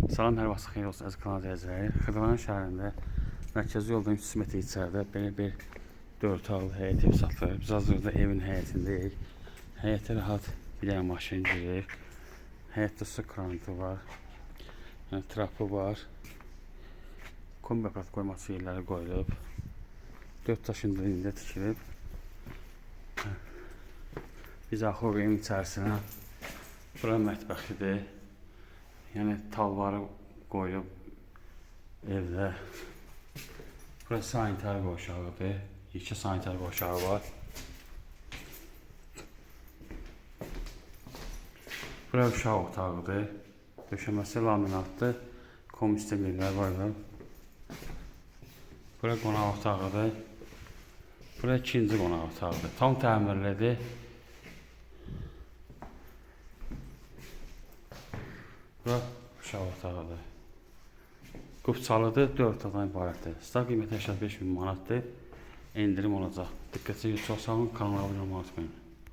Salam, hər vaxt xeyir olsun əziz kanal izləyiciləri. Xırdalan şəhərində mərkəzi yoldan 300 metr içəridə belə bir 4 otaqlı həyət ev satılır. Biz hazırda evin həyətindəyik. Həyətə rahat bir dənə maşın girir. Həyətdə su krantı var. Yəni, trapı var. Kombi aparat qoyması yerləri qoyulub. 4 daşın ində tikilib. Biz axır evin içərisinə. Bura mətbəxidir. Yəni talvarı qoyulub evdə. Burası sanitar qovşağıdır. İki sanitar qovşağı var. Bura uşaq otağıdır. Döşəməsi laminatdır. Kombi sistemlər var. Bura qonaq otağıdır. Bura ikinci qonaq otağıdır. Tam təmirlidir. Bura uşaq otağıdır. Qupçalıdır, 4 otaqdan ibarətdir. Start qiyməti 85 min manatdır. Endirim olacaq. Diqqətinizə çox sağ olun, kanala abunə olmağı unutmayın.